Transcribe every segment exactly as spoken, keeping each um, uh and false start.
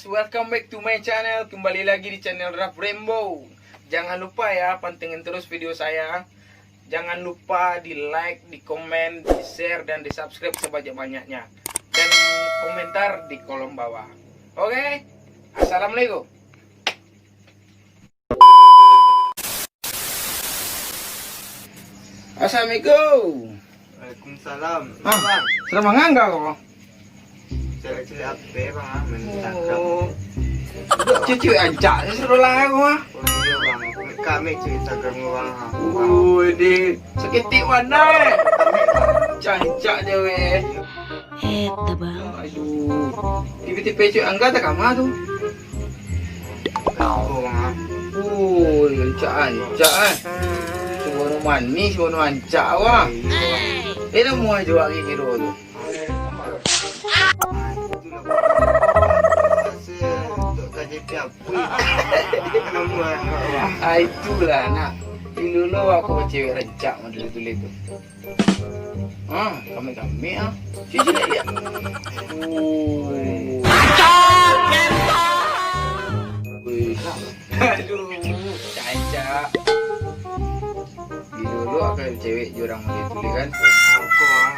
Welcome back to my channel. Kembali lagi di channel Raf Rainbow. Jangan lupa ya, pantengin terus video saya. Jangan lupa di like, di komen, di share, dan di subscribe sebanyak-banyaknya. Dan komentar di kolom bawah. Oke, assalamualaikum. Assalamualaikum. Waalaikumsalam. Ah, Bang. Sudah mangangga ko? Cari-cari H P, Bang, ah, main Instagram. Oh. Cucu ancak ni sudah lah aku, ah. Oh, iya, Bang. Kami cari Instagram orang, ah. Oh, ini sakit mana, eh? Cancak je, weh. Eh, tabang. Aduh. Tiba-tiba cuy angga tak kama tu. Woi, rancak-rancak, eh. Subono manih, subono rancak, wah. Eh, dah muah jual gini dulu tu. Ah, itulah, nak. Dulu lo aku cewek rancak model tu, tu. Ah, kami-kami, ah. Sini, sini, lihat. Ui. Ui. Aduh, cancak. Di dulu akan cewek jurang dia tulis kan. Aku, ah.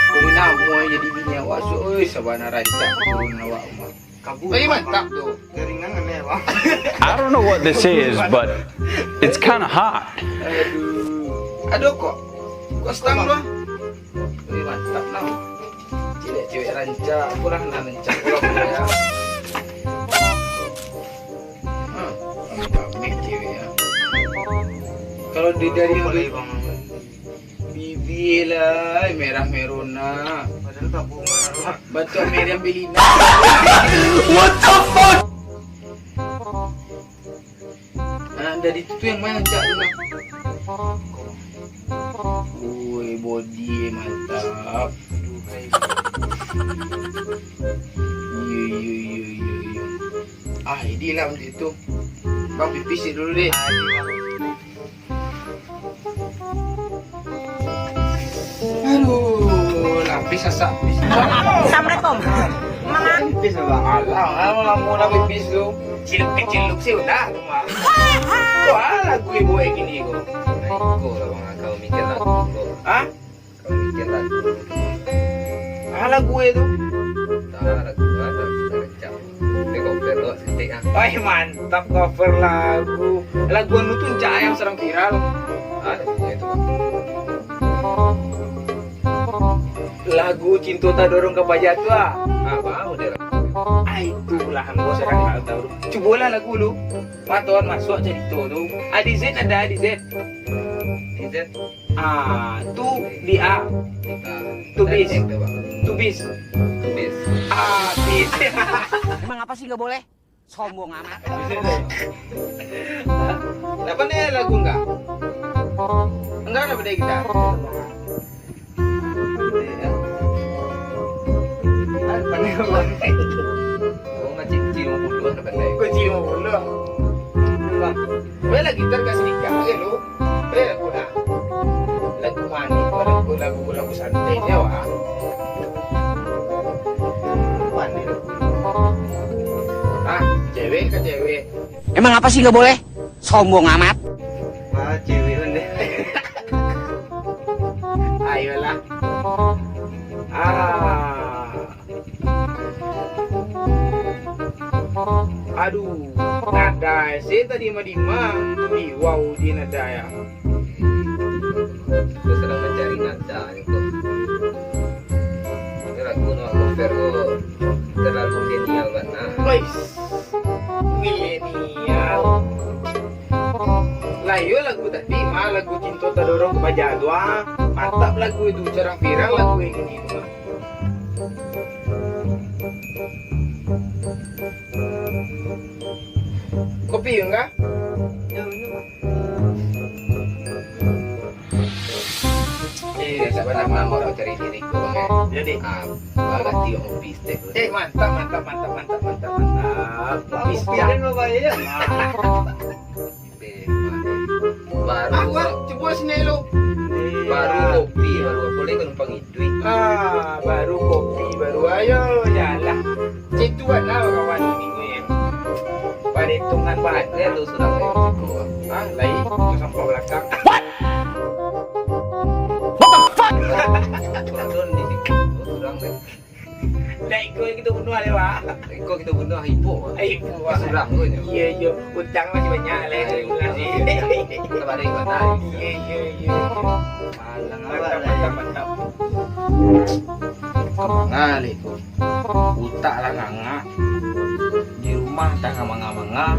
Kau nak mau jadi bini awak, so, ui, sabana rancak turun awak rumah. Kabur. Lagi mantap tu. Jaringan aneh, Bang. I don't know what this is, but it's kinda hot. Aduh. Aduh, kok. Kok stang tu, ah? Wih, mantap, nah. Cewek-cewek rancak, kurang nah rancak, kurang ya. Hmm, kami cewek ya. Kalau di dari yang boleh, Bang. Bibia lah, merah merona. Padahal tak bunga. Batua merah belina. What the fuck? Anak dari tu, tu yang mana cak tu lah? Woi, body mantap. Iyo, iyo, iyo, iyo, iyo. Ah, ini lah untuk itu. Bang, pipis dulu deh. Aduh, lapis sasak pis. Assalamualaikum. Mama. Pis, Bang. Alah, alah, mau lah pipis tu. Ciluk-ciluk sih udah tu, Mak. Kok alah gue buat gini kok? Nah, iko lah, Bang, kalau mikir lagu kok. Hah? Kalau mikir lagu. Ah, lagu itu. Dah, lagu ada, lagu ada. Tapi cover lo, cantik, ah. Wah, mantap cover lagu. Lagu anu tu, Cak, yang sedang viral. Ah, lagu itu. Lagu Cinto Tadorong ka Paja tu, ah. Ah, baru dia lagu. Ah, itulah, ambo sedang tak tahu. Cubolah lagu lu. Matoan masuk cerita tu. A di Z ada, A di Z. A di Z. Ah, tu di A. Ah, tu bis. Tadi tu, Bang. Tu bis. Tu bis. Ah, bis. Emang apa sih nggak boleh? Sombong amat. Kenapa nih lagu enggak? Enggak ada beda kita. Ah, pandai, Bang. Oh, macam cium bulu, pandai. Kau cium bulu. Bang, boleh lagi gitar kasih nikah, ya, lu? Eh, lagu dah. Lagu manis, lagu, lagu, lagu santai je, wah. Manis. Ah, cewek ke cewek? Emang apa sih nggak boleh? Sombong amat. Wah, cewek kan deh. Ayolah. Ah. Aduh, nada se tadi mah di ma, di wau di nada ya. Aku sedang mencari nada itu. Ini lagu nak cover tu terlalu milenial banget. Wais, milenial. Lah iyo lagu tadi mah, lagu Cinto Tadorong ka Paja tu ah. Mantap lagu itu, jarang viral lagu yang ini tu mah. Kopi enggak? Eh, sabananyo mau cari diri ko, eh. Jadi? Ah, bagati kopi step. Eh, mantap, mantap, mantap, mantap, mantap, mantap. Kopi step. Kopi dan babayar. Mantap. Baru aku, ah, cubo sini lu. Baru kopi, baru apo lai ka numpang iduik. Ah, baru kopi, baru ayo jalan. Cek tu Bana kawan ini ko, yo. Paritungan bahagia tu surang, yo. Ah, lai, tu sampah balakang. What? What the fuck? Turun di situ, surang, yo. Dah iko yang kita bunuh, leh, Wak. Iko kita bunuh, ipo. Ipo, Wak. Surang tu, yo. Iyo, iyo. Utang masih banyak, leh. Ayo, sabar, Wak. Iyo, iyo, iyo, iyo. Mantap, mantap, mantap. Ka manga leh ko. Utak lah nganga. Di rumah tangah manga-manga.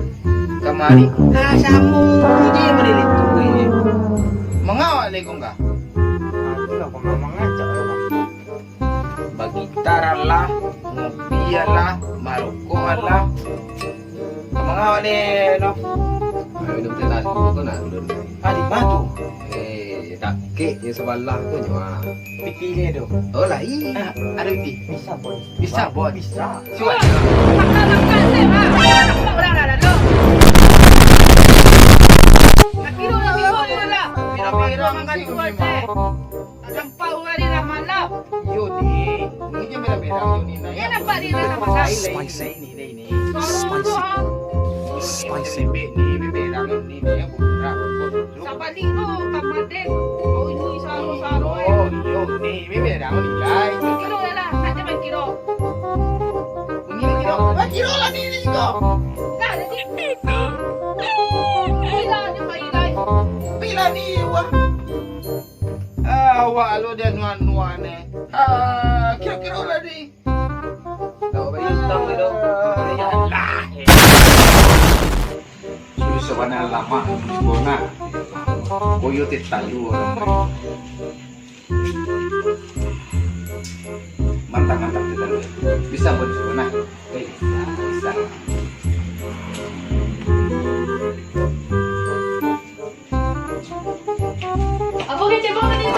Kamari, ah, samo je model itu, eh. Manga awak leh ko, Kak? Aku lah ko manga, cak, Bang. Bagitar alah, ngopi alah, marokok alah. Manga awak ni, Noh? Ah, minum teh tasu ko nak dulu ni. Ah, di ma tu? Eh, dakek je sabalah ko nyo, ah. Piti je tu. Oh, lai. Ah, ado piti? Bisa, Boy. Bisa, Boy. Bisa. Cuba. Makan, makan, seh, Mak. Nampak urang dah, dah tu. Nak tidur, nak tidur, tidur dah. Pirang-pirang makan sih, tidur, seh. Nampak urang ni dah malam. Yo, ni. Ni je merah-merah, yo, ni, nah. Yo, nampak ni dah malam. Lain, lain, lain, ni, lain, ni. Suara tu, ah. Spicy. Lembek ni, merah-merah ni, ni, yang kurang. Sabalik tu, kamar den. Oh, ini suara-suara, eh. Yo, yo, ni, merah-merah ni, lai. Kiro dah lah, nak je main kiro. Ini, ni, kiro. Ah, kiro lah ni, ni, kiro. Dah, dah, ni. Bila je main, lai. Bila ni, wah. Ah, awak lo dia nuan-nuan, eh. Ah, kiro-kiro lah ni. Tahu apa yang tahu tu? Yalah, eh. Sudah sabana lama di kona. Koyo teh talu orang. Mantap, mantap, teh talu. Bisa buat sabana. Eh, bisa, bisa. Apo kecek ko tadi tu?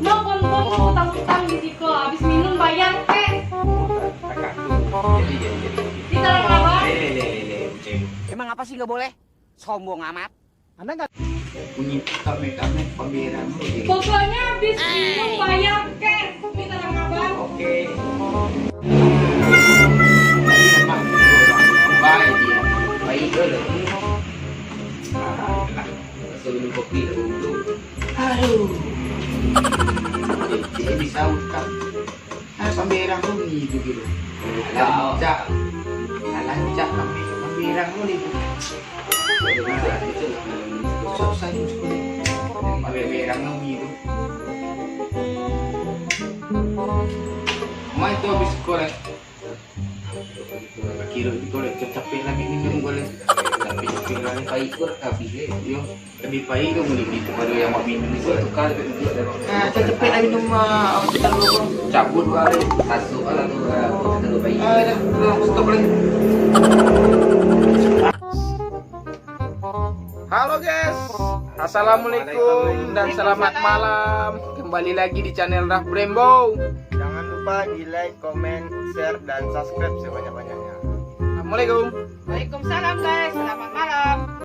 No konfirm utang-utang di siko, abih minum bayar kek. Di Tanah Abang. Emang apa sih nggak boleh? Sombong amat. Anda nggak. Bunyi tamek-tamek pamberan lu, jadi. Pokoknya abih minum bayar kek di Tanah Abang. Oke. Baik dia. Baik dulu. Ah, enak. Langsung minum kopi dahulu. Aduh. Cek bisa utang. Ah, pamberan tu ni tu gitu. Lancak. Lancak pamberan tu ni. Nah, itu lah. Susah, susah. Pamberan tu ni tu. Mai tu habis sekolah. Kiro itu leh, capek lagi minum ko leh. Tapi capek lagi paik ko, tapi leh, yo, lebih paik tu muli itu pado yang mau minum itu. Tukar lebih duduk dah. Ah, capek lagi minum, ah, kita dulu ko. Cabut lah leh. Masuk lah tu, ah, kita dulu paik. Ah, dah, dah, stop leh. Halo guys, assalamualaikum dan selamat malam. Kembali lagi di channel Raf Brembo. Jangan lupa di like, comment, share, dan subscribe sebanyak-banyaknya. Assalamualaikum. Waalaikumsalam guys, selamat malam.